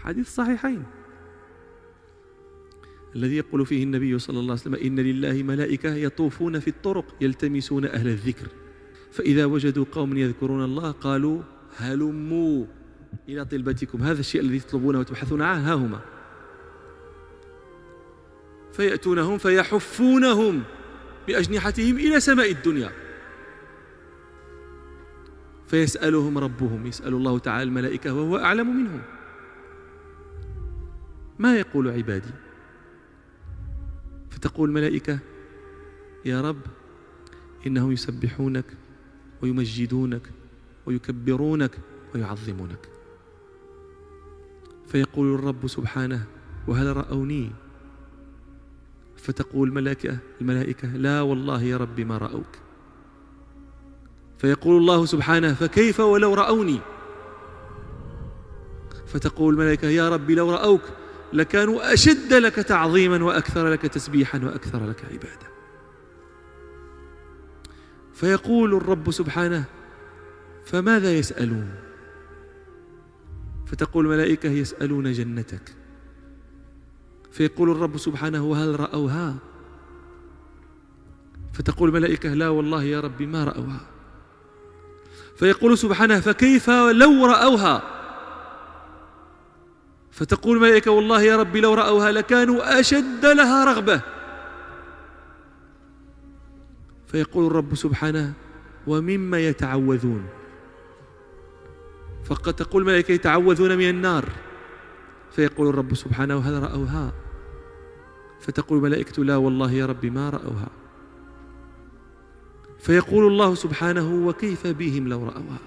حديث الصحيحين الذي يقول فيه النبي صلى الله عليه وسلم: إن لله ملائكة يطوفون في الطرق يلتمسون أهل الذكر، فإذا وجدوا قوم يذكرون الله قالوا هلموا إلى طلبتكم، هذا الشيء الذي تطلبونه وتبحثون عنه ها هما، فيأتونهم فيحفونهم بأجنحتهم إلى سماء الدنيا، فيسألهم ربهم، يسأل الله تعالى الملائكة وهو أعلم منهم: ما يقول عبادي؟ فتقول الملائكة: يا رب إنهم يسبحونك ويمجدونك ويكبرونك ويعظمونك. فيقول الرب سبحانه: وهل رأوني؟ فتقول الملائكة: لا والله يا رب ما رأوك. فيقول الله سبحانه: فكيف ولو رأوني؟ فتقول الملائكة: يا رب لو رأوك لكانوا أشد لك تعظيما وأكثر لك تسبيحا وأكثر لك عبادة. فيقول الرب سبحانه: فماذا يسألون؟ فتقول الملائكة: يسألون جنتك. فيقول الرب سبحانه: وهل رأوها؟ فتقول الملائكة: لا والله يا رب ما رأوها. فيقول سبحانه: فكيف لو رأوها؟ فتقول الملائكة: والله يا رب لو رأوها لكانوا أشد لها رغبة. فيقول الرب سبحانه: ومما يتعوذون؟ فقد تقول الملائكة: يتعوذون من النار. فيقول الرب سبحانه: هل رأوها؟ فتقول الملائكة: لا والله يا رب ما رأوها. فيقول الله سبحانه: وكيف بهم لو رأوها؟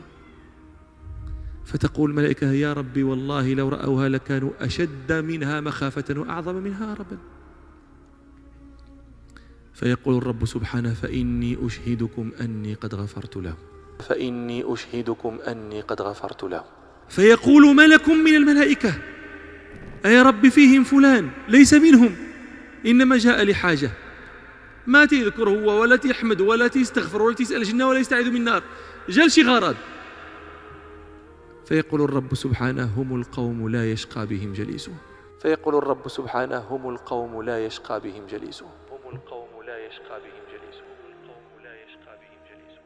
فتقول الملائكة: يا ربي والله لو رأوها لكانوا أشد منها مخافة وأعظم منها هربا. فيقول الرب سبحانه: فإني أشهدكم أني قد غفرت له، فإني أشهدكم أني قد غفرت له. فيقول ملك من الملائكة: أي رب فيهم فلان ليس منهم، إنما جاء لحاجة، ما تذكر هو ولا تحمد ولا تستغفر ولا تسأل الجنة ولا يستعيذ من النار، جال شي غرض. فيقول الرب سبحانه: هم القوم لا يشقى بهم جليسهم. فيقول الرب سبحانه: هم القوم لا يشقى بهم جليسهم، هم القوم لا يشقى بهم جليسهم، القوم لا يشقى بهم جليسهم.